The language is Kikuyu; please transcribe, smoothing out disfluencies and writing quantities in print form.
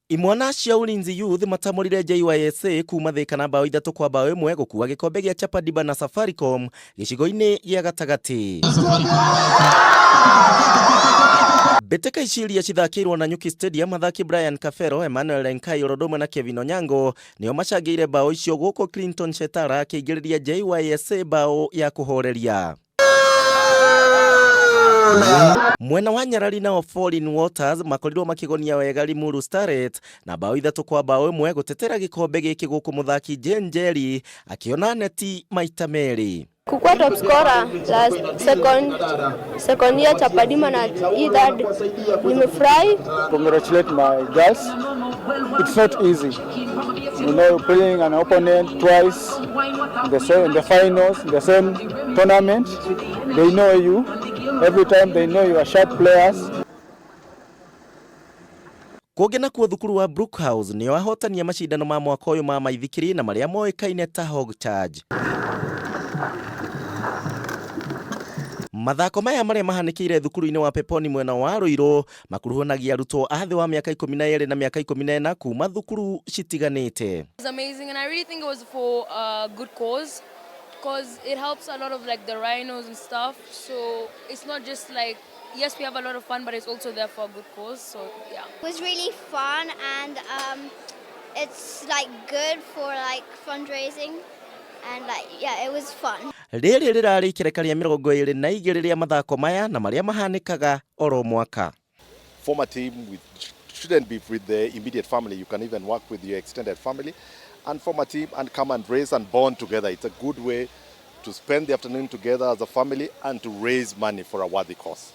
Imwana cia Ulinzi Youth matamũrire JYSA kuma Thika na bao 3-1 gũkua gĩkombe gĩa Chapa Dimba na Safaricom gĩcigo-inĩ gĩa gatagatĩ. Mbĩtĩka ici iria cithakĩirwo Nanyuki Stadium, athaki Brian Kafero, Emmanuel Lenkai oro ũndũ ũmwe na Kevin Onyango nĩo macangĩire bao icio gũkũ Clinton Shetara akĩingĩrĩria JYSA bao ya kũhoreria. Mwena wa Nyarari nao Falling Waters makorirwo makĩgonia wega Limuru Starlets na bao 3-1 gũtetera gĩkombe gĩkĩ gũkũ mũthaki Jane Njeri akĩona neti maita merĩ. Kukuwa top scorer last second year Chapadima na hii third, nimefurahi. Congratulate my girls. It's not easy. Playing an opponent twice in the finals, in the same tournament. They know you. Every time they know you are sharp players. Kũngĩ nakuo thukuru wa Brookhouse nĩo ahotania macindano ma mwaka ũyũ ma maithikiri na marĩa moĩkaine ta Hog Charge. Mathako maya marĩa mahanĩkĩire thukuru-inĩ wa Peponi mwena wa Ruiru makuruhanagia arutwo a thĩ wa mĩaka 12 na mĩaka 14 kuma thukuru citiganĩte. It was amazing, and I really think it was for a good cause because it helps a lot of, like, the rhinos and stuff. So it's not just like, yes, we have a lot of fun, but it's also there for a good cause. So yeah. It was really fun, and it's like good for, like, fundraising, and, like, yeah, it was fun. Rĩrĩ rĩrarĩ ikereka rĩa 22 rĩa mathako maya na marĩa mahanĩkaga oro mwaka. Form a team with shouldn't be with the immediate family. You can even work with your extended family and form a team and come and race and bond together. It's a good way to spend the afternoon together as a family and to raise money for a worthy cause.